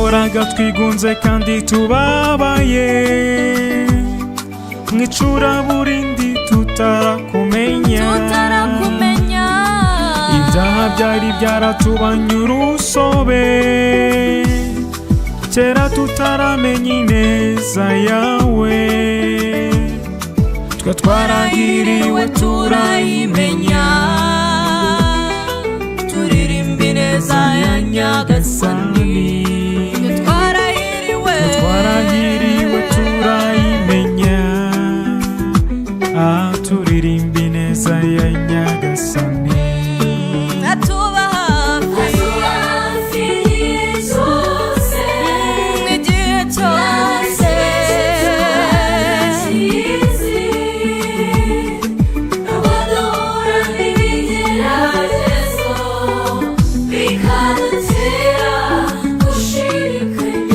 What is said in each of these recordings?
Twahoraga twigunze kandi tubabaye, mu icuraburindi tutarakumenya. Tutarakumenya. Ibyaha byari byaratubanye urusobe kera, tutaramenya ineza yawe. Twe twarahiriwe turayimenya, Turirimba ineza ya Nyagasani. Twarahiriwe. Twarahiriwe turayimenya, ah, turirimba ineza ya Nyagasani. Atuba hafi igihe cyose.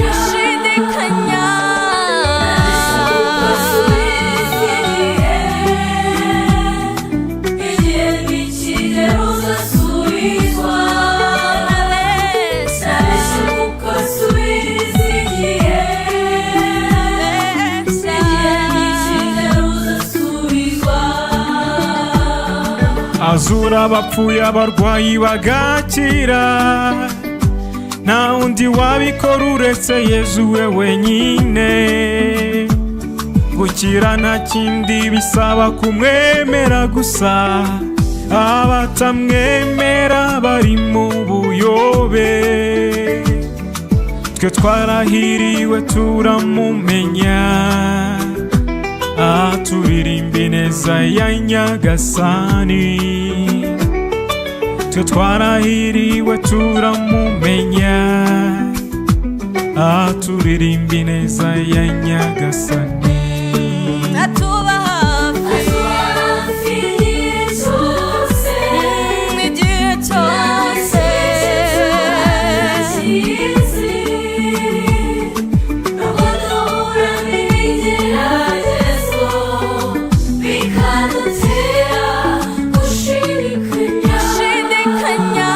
Gushidikanya. Nabeshya. Azura abapfuye, abarwayi bagakira. Nta wundi wabikora uretse Yezu we wenyine. Gukira nta kindi bisaba, kumwemera gusa. Abatamwemera bari mu buyobe. Twe twarahiriwe turamumenya, ah, turirimba ineza ya Nyagasani. Twe twarahiriwe turamumenya, ah, turirimba ineza ya Nyagasani. Atuba hafi igihe cyose. Gushidikanya.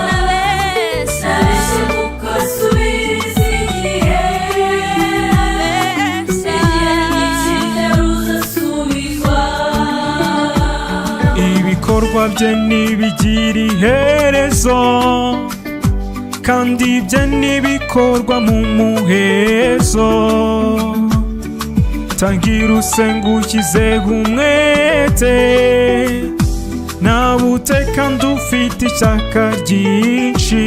Nabeshya. Ibikorwa bye ntibigira iherezo, kandi ibye ntibikorwa mu muhezo. Tangira usenga ushyizeho umwete, nawe kandi ufite ishyaka ryinshi.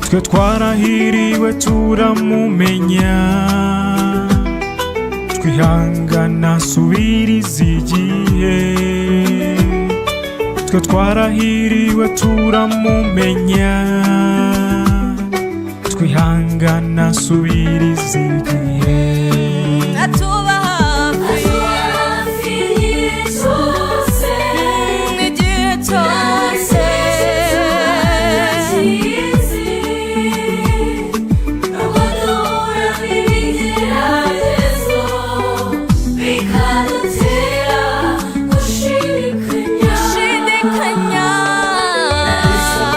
Twe twarahiriwe turamumenya, twihangana subiriza igihe. Twe twarahiriwe turamumenya, twihangana subiriza igihe. Atuba hafi igihe cyose. Gushidikanya. Nabeshya.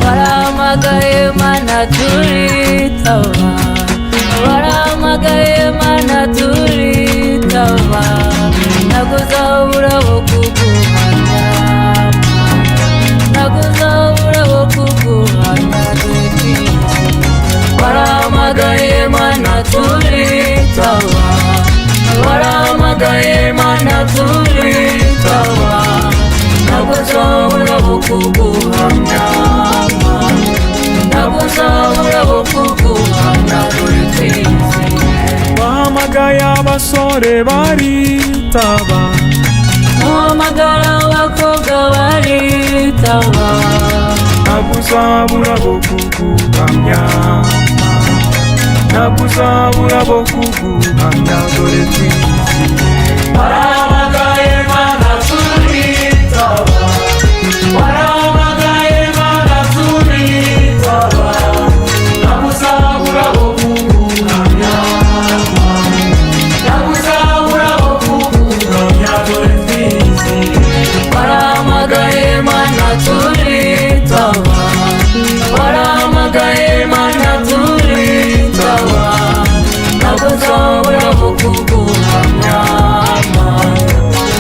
Warahamagaye Mana turitaba, warahamagaye Mana turitaba, ntabwo uzabura bo kuguhamya, ntabwo uzabura bo kuguhamya. Warahamagaye. abasore baritaba, Uhamagara abakobwa baritaba. Ntabwo uzabura bo kuguhamya, ntabwo uzabura bo kuguhamya, dore twizihiye. Warahamagaye Mana turitaba, warahamagaye Mana turitaba, ntabwo uzabura bo kuguhamya, ntabwo uzabura bo kuguhamya, dore twizihiye. Warahamagaye Mana turitaba, warahamagaye Mana turitaba, ntabwo uzabura bo kuguhamya,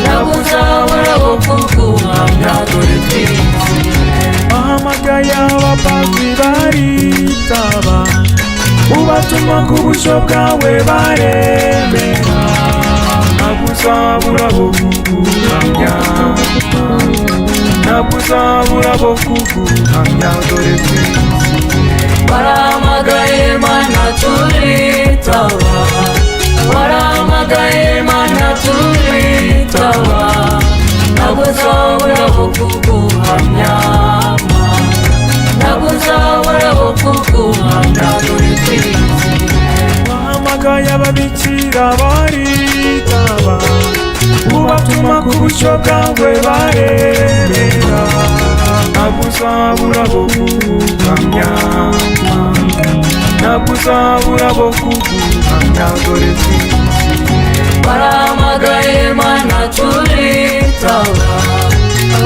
ntabwo uzabura bo kuguhamya, dore twizihiye. Bahamagaye abapadiri baritaba, ubatuma ku bushyo bwawe baremera, ntabwo uzabura bo kuguhamya, ntabwo uzabura bo kuguhamya, dore twizihiye. Warahamagaye Mana turitaba, warahamagaye Mana turitaba, ntabwo uzabura bo kuguhamya, ntabwo uzabura bo kuguhamya, dore twizihiye. Bahamagaye ababikira baritaba, ubatuma ku bushyo bwawe baremera, ntabwo uzabura bo kuguhamya, ntabwo uzabura bo kuguhamya, dore twizihiye. Warahamagaye Mana turitaba,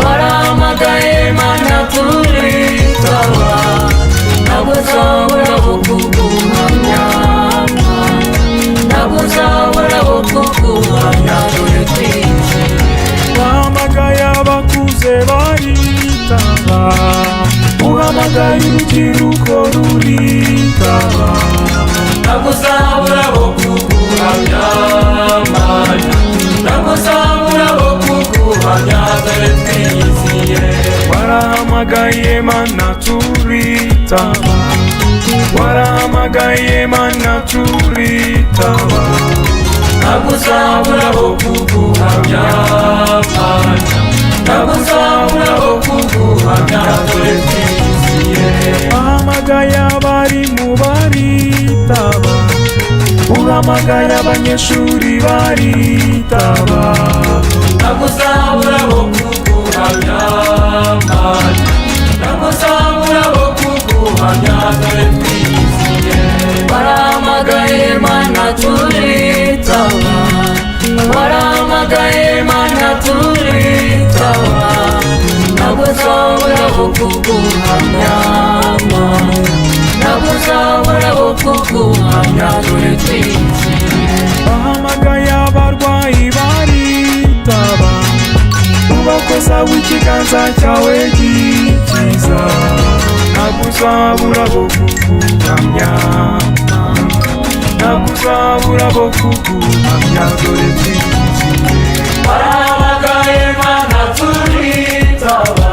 warahamagaye Mana turitaba, ntabwo uzabura bo kuguhamya, ntabwo uzabura bo kuguhamya, dore twizihiye. Bahamagaye abakuze baritaba, uhamagaye urubyiruko ruritaba, Ntabwo uzabura bo kuguhamya, Mana, ntabwo uzabura bo kuguhamya, dore twizihiye. Warahamagaye Mana turitaba, warahamagaye Mana turitaba, Ntabwo uzabura bo kuguhamya, Mana, ntabwo uzabura bo kuguhamya, dore twizihiye. Bahamagaye abarimu baritaba, uhamagaye abanyeshuri baritaba, Ntabwo uzabura bo kuguhamya, Mana, ntabwo uzabura bo kuguhamya, dore twizihiye. Warahamagaye Mana turitaba, warahamagaye Mana turitaba, ntabwo uzabura bo kuguhamya, ntabwo uzabura bo kuguhamya, dore twizihiye. Bahamagaye abarwayi baritaba, ubakoza w'ikiganza cyawe gikiza, ntabwo uzabura bo kuguhamya, ntabwo uzabura bo kuguhamya, dore twizihiye. Warahamagaye Mana turitaba,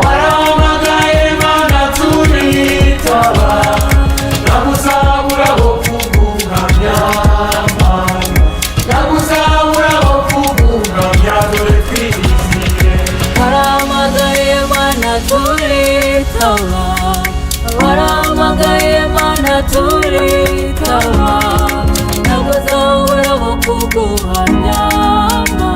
warahamagaye Mana turitaba, ntabwo uzabura bo kuguhamya, Mana, ntabwo uzabura bo kuguhamya, dore twizihiye. Warahamagaye Mana turitaba, warahamagaye Mana turitaba, ntabwo uzabura bo kuguhamya, Mana,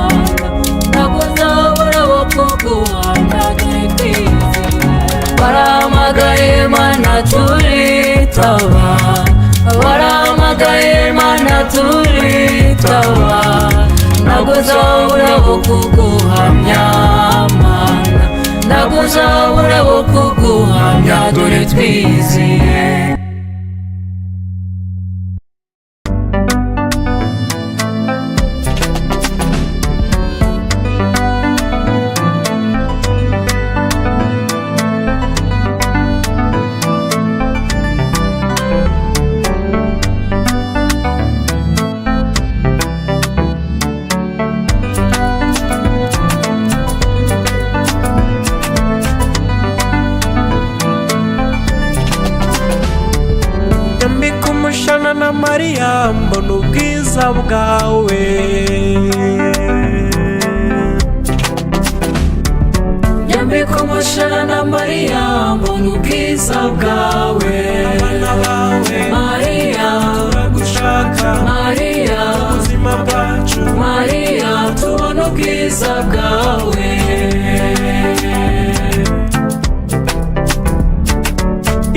ntabwo uzabura bo kuguhamya, dore twizihiye. Warahamagaye Mana turitaba, warahamagaye Mana turitaba, ntabwo uzabura bo kuguhamya, Mana, ntabwo uzabura bo kuguhamya, dore twizihiye. Mbona ubwiza bwawe. Nyambika umushanana Mariya, mbona ubwiza bwawe. Abana bawe, Mariya, turagushaka, Mariya, ubuzima bwacu, Mariya, tubona ubwiza bwawe.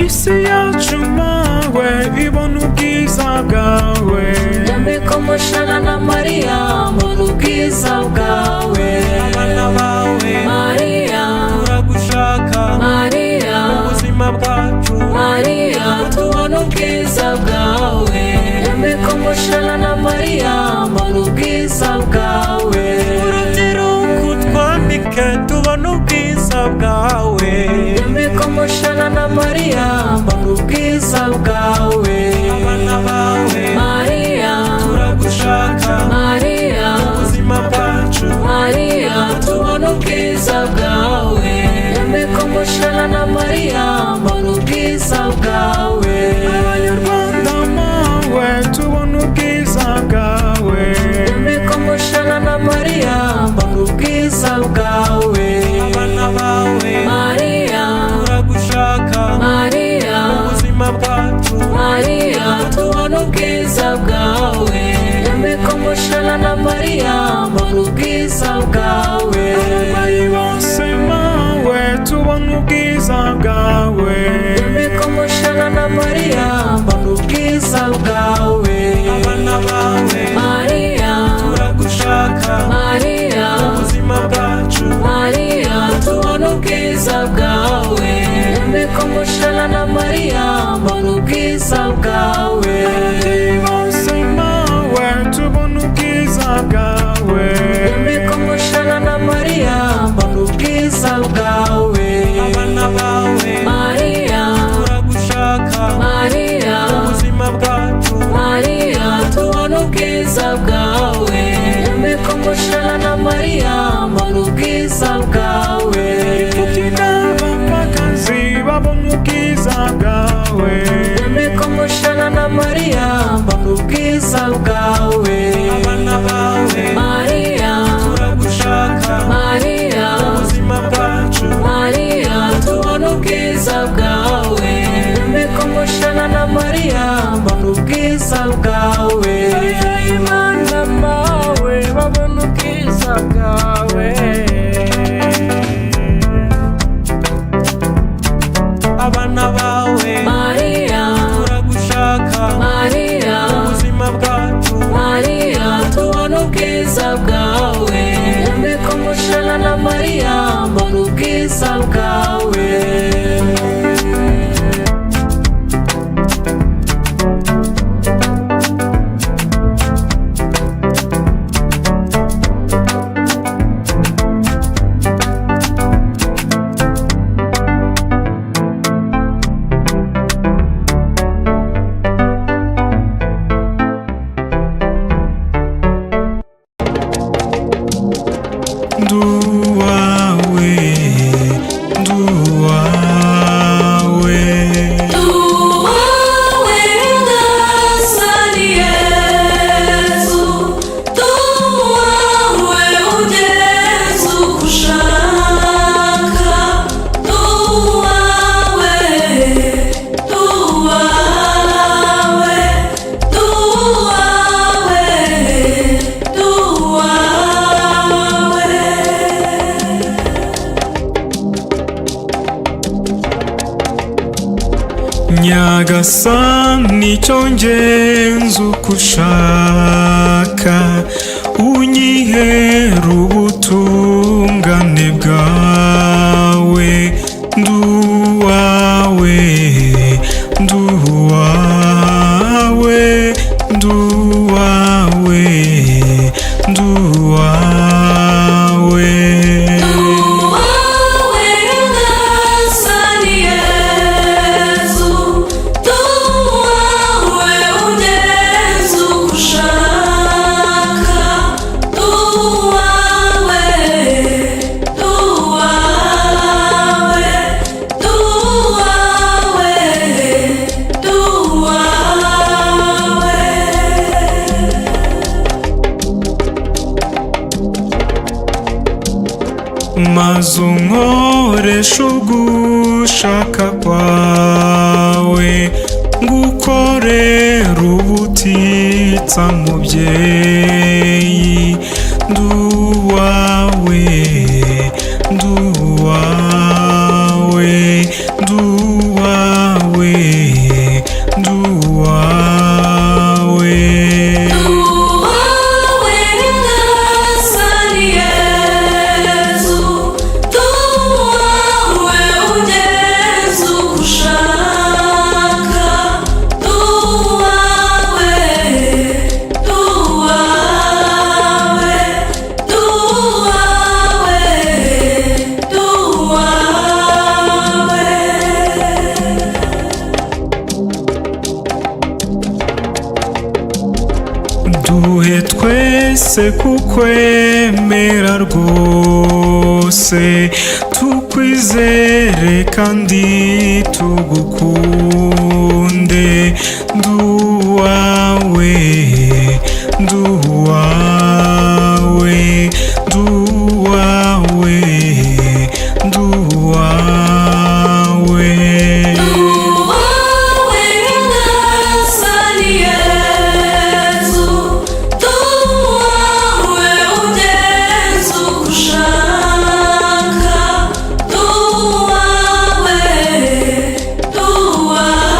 Isi yacu mawe ibona ubwiza bwawe. Nyambika umushanana Mariya, mbona ubwiza bwawe. Abana bawe, Mariya, turagushaka, Mariya, ubuzima bwacu, Mariya, tubona ubwiza bwawe. Nyambika umushanana Mariya, mbona ubwiza bwawe. Urubyiruko utwambike tubone ubwiza bwawe. Nyambika umushanana Mariya, mbona ubwiza bwawe. Abana bawe, Mariya, turagushaka, Mariya, ubuzima bwacu, Mariya, tubona ubwiza bwawe. Nyambika umushanana Mariya, mbona ubwiza bwawe. Abanyarwanda mawe tubona ubwiza bwawe. Nyambika umushanana Mariya, mbona ubwiza bwawe. Abana bawe, Mariya, turagushaka, Mariya, ubuzima bwacu, Mariya, tubona ubwiza bwawe. Nyambika umushanana Mariya, mbona ubwiza bwawe. Abarwayi bose mawe tubona ubwiza bwawe. Nyambika umushanana Mariya, mbona ubwiza bwawe. Abana bawe, Mariya, turagushaka, Mariya, ubuzima bwacu, Mariya, tubona ubwiza bwawe. Nyambika umushanana Mariya, mbona ubwiza bwawe. Ababyeyi bose mawe tubona ubwiza bwawe. Nyambika umushanana Mariya, mbona ubwiza bwawe. Abana bawe, Mariya, turagushaka, Mariya, ubuzima bwacu, Mariya, tubona ubwiza bwawe. Nyambika umushanana Mariya, mbona ubwiza bwawe. Imfubyi n'abapfakazi babona ubwiza bwawe. Nyambika umushanana Mariya, mbona ubwiza bwawe. Abana bawe, Mariya, turagushaka, Mariya, ubuzima bwacu, Mariya, tubona ubwiza bwawe. Nyambika umushanana Mariya, mbona ubwiza bwawe. Imana mawe babona ubwiza bwawe. Abana bawe, Mariya, turagushaka, Mariya, ubuzima bwacu, Mariya, tubona ubwiza bwawe. Nyambika umushanana Mariya, mbona ubwiza bwawe. Nduwawe, nduwawe. Tuwawe ngasani Yezu, tuwawe ugeze uko ushaka, tuwawe, tuwawe, tuwawe, tuwawe. Nyagasani icyo ngenza uko ushaka, unyihera ubutungane bwawe. Nduwawe, nduwawe, nduwawe, nduwawe. Tuwawe ngasani Yezu, tuwawe ugeze uko ushaka, tuwawe, tuwawe. Maze unkoreshe ugushaka kwawe, ngukorera ubutitsa mubyeyi. Nduwawe, nduwawe, nduwawe, nduwawe. Nduwawe Nyagasani Yezu, nduwawe ugenza uko ushaka, nduwawe, nduwawe, nduwawe, nduwawe. Duhe twese kukwemera rwose, tukwizere kandi tugukunde. Nduwawe, nduwawe, nduwawe, nduwawe. Nduwawe Nyagasani Yezu, nduwawe ugenza uko ushaka, nduwawe, nduwawe,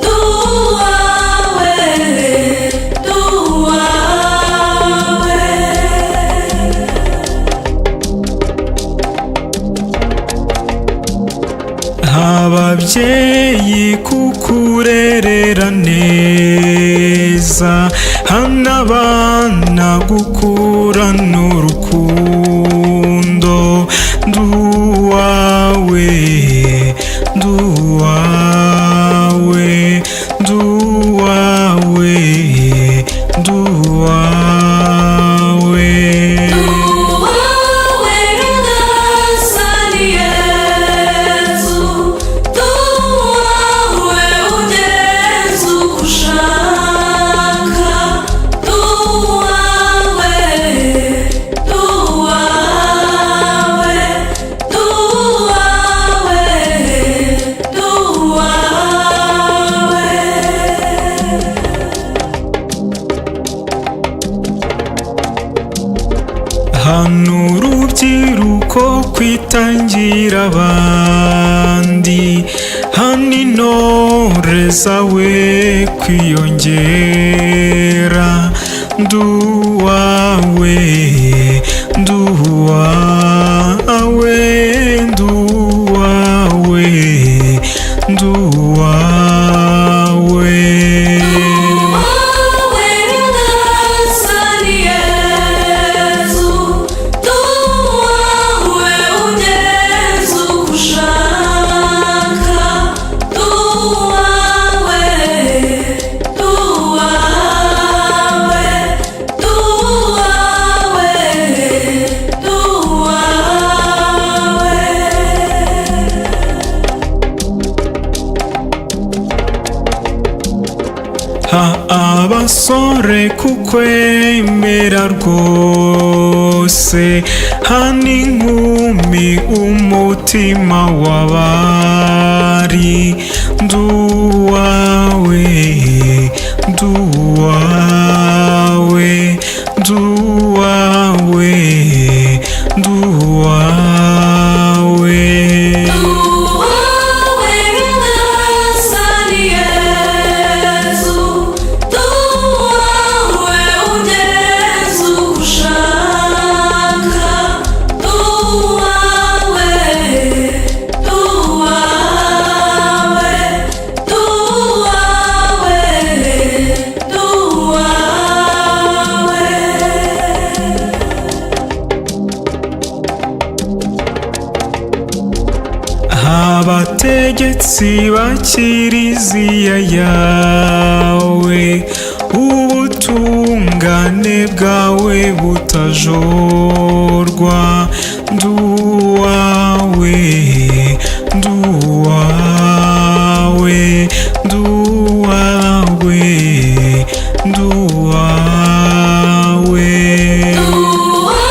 nduwawe, nduwawe. Ababyeyi kukurerera neza, hano abana gukurana urukundo. Nduwawe, nduwawe, nduwawe, nduwawe. Nduwawe Nyagasani Yezu, nduwawe ugenza uko ushaka, nduwawe, nduwawe, nduwawe, nduwawe. Hano urubyiruko kwitangira abandi, hano intore zawe kwiyongera. Nduwawe, nduwawe, nduwawe, nduwawe. Nduwawe Nyagasani Yezu, nduwawe ugenza uko ushaka, nduwawe, nduwawe, nduwawe, nduwawe. Ha abasore kukwemera rwose, hano inkumi umutima w'abari. Nduwawe, nduwawe, nduwawe, nduwawe. Nduwawe Nyagasani Yezu, nduwawe ugenza uko ushaka, nduwawe, nduwawe, nduwawe, nduwawe. Abategetsi ba kiliziya yawe, ubutungane bwawe butajorwa. Nduwawe, nduwawe, nduwawe, nduwawe. Nduwawe.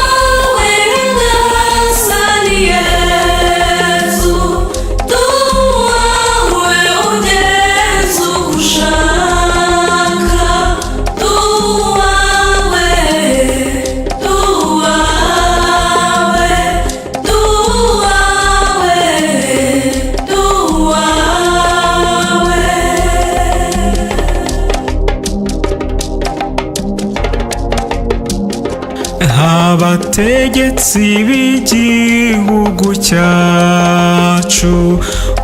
Bategetsi b'igihugu cyacu,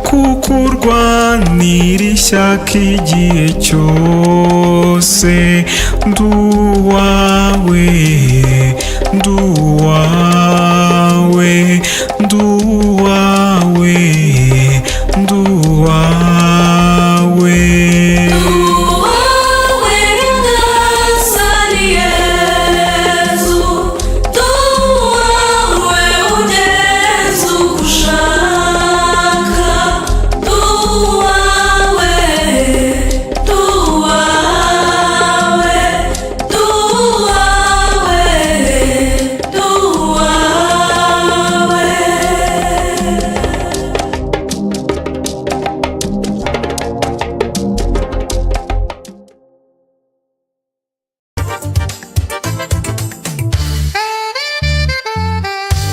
kuko urwanira ishyaka igihe cyose. Nduwawe, nduwawe, nduwawe, nduwawe. Duwawe Nyagasani Yezu, duwawe ugenza uko ushaka, duwawe, duwawe, duwawe, duwawe.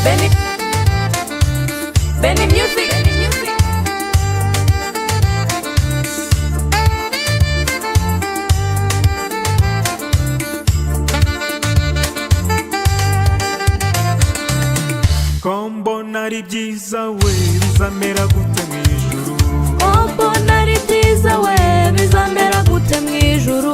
Benny, Benny Music. Benny Music. Ko mbona ari byiza we, bizamera gute mu ijuru? Ko mbona ari byiza we, bizamera gute mu ijuru?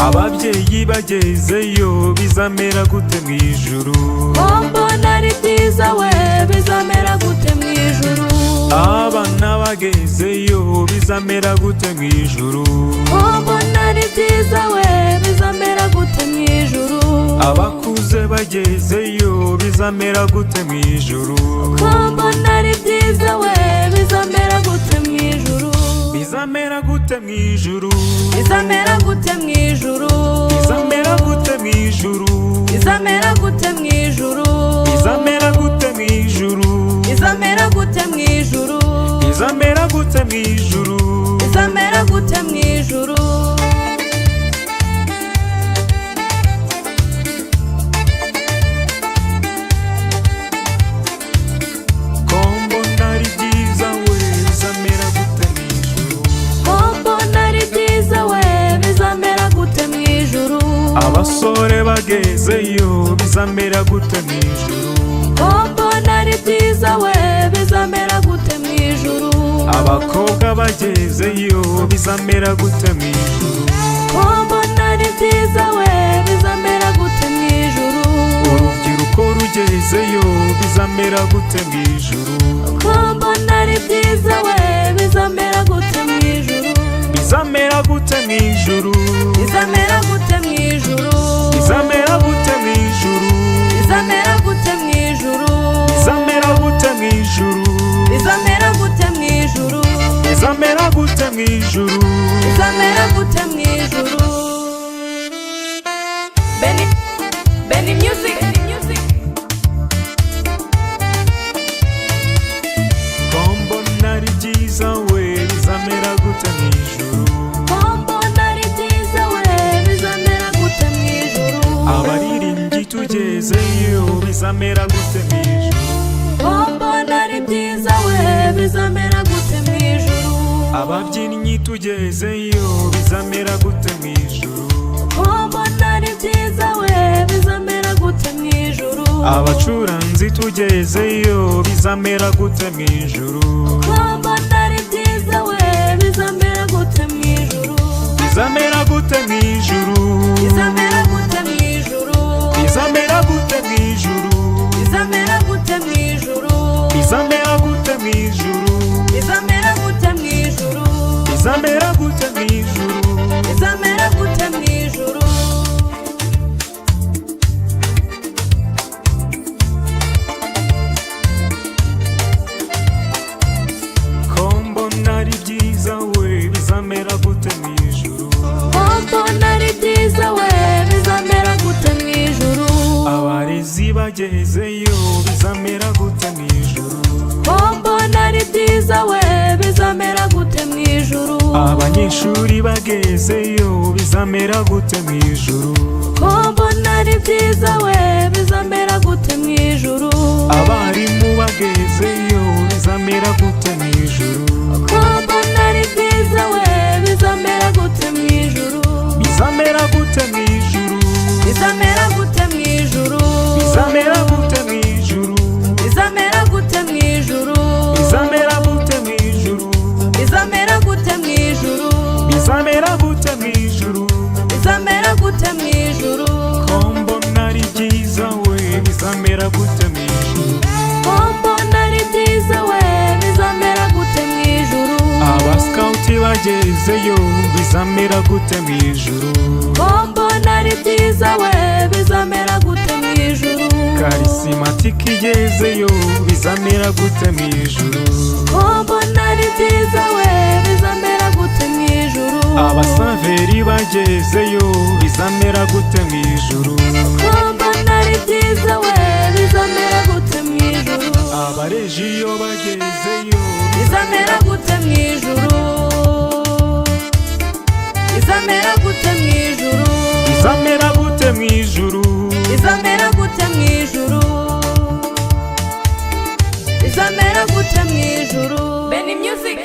Ababyeyi bagezeyo, bizamera gute mu ijuru? Ko mbona ari byiza we, bizamera gute mu ijuru? Abana bagezeyo, bizamera gute mu ijuru? Ko mbona ari byiza we, bizamera gute mu ijuru? Abakuze bagezeyo, bizamera gute mu ijuru? Ko mbona ari byiza we, bizamera gute mu ijuru? Bizamera gute mu ijuru? Bizamera gute mu ijuru? Bizamera gute mu ijuru? Bizamera gute mu ijuru? Bizamera gute mu ijuru? Bizamera gute mu ijuru? Bizamera gute mu ijuru? Bizamera gute mu ijuru? Ko mbona ari byiza we, bizamera gute mu ijuru? Ko mbona ari byiza we, bizamera gute mu ijuru? Abasore bagezeyo, bizamera gute mu ijuru? Ko mbona ari byiza we, bizamera gute mu ijuru? Abakobwa bagezeyo, bizamera gute mu ijuru? Ko mbona ari byiza we, bizamera gute mu ijuru? Urubyiruko rugezeyo, bizamera gute mu ijuru? Ko mbona ari byiza we, bizamera gute mu ijuru? Bizamera gute mu ijuru? Bizamera gute mu ijuru? Bizamera gute mu ijuru? Bizamera gute mu ijuru? Bizamera gute mu ijuru? Bizamera gute mu ijuru? Bizamera gute mu ijuru? Bizamera gute mu ijuru? Benny, Benny Music. Benny Music. Ko mbona ari byiza we, bizamera gute mu ijuru? Ko mbona ari byiza we, bizamera gute mu ijuru? Abaririmbyi tugezeyo, bizamera gute mu ijuru? Ko mbona ari byiza we, bizamera gute mu ijuru? Ababyinnyi tugezeyo, bizamera gute mu ijuru? Ko mbona ari byiza we, bizamera gute mu ijuru? Abacuranzi tugezeyo, bizamera gute mu ijuru? Ko mbona ari byiza we, bizamera gute mu ijuru? Bizamera gute mu ijuru? Bizamera gute mu ijuru? Bizamera gute mu ijuru? Bizamera gute mu ijuru? Bizamera gute mu ijuru? Bizamera gute mu ijuru? Bizamera gute mu ijuru? Bizamera gute mu ijuru? Ko mbona ari byiza we, bizamera gute mu ijuru? Ko mbona ari byiza we, bizamera gute mu ijuru? Abarezi bagezeyo, bizamera gute mu ijuru? Ko mbona ari byiza we, bizamera gute mu ijuru? Abanyeshuri bagezeyo, bizamera gute mu ijuru? Ko mbona ari byiza we, bizamera gute mu ijuru? Abarimu bagezeyo, bizamera gute mu ijuru? Ko mbona ari byiza we, bizamera gute mu ijuru? Bizamera gute mu ijuru? Bizamera gute mu ijuru? Bizamera gute Bizamera gute mu ijuru? Ko mbona ari byiza we, bizamera gute mu ijuru? Abasikawuti bagezeyo, bizamera gute mu ijuru? Ko mbona ari byiza we, bizamera gute mu ijuru? Karisimatike igezeyo, bizamera gute mu ijuru? Ko mbona ari byiza we, bizamera gute mu ijuru? Abasaveri bagezeyo, bizamera gute mu ijuru? Ko mbona ari byiza we, bizamera gute mu ijuru? Abarejiyo bagezeyo, Bizamera gute mu ijuru? Bizamera gute mu ijuru? Bizamera gute mu ijuru? Bizamera gute mu ijuru? Bizamera gute mu ijuru? Benny Music.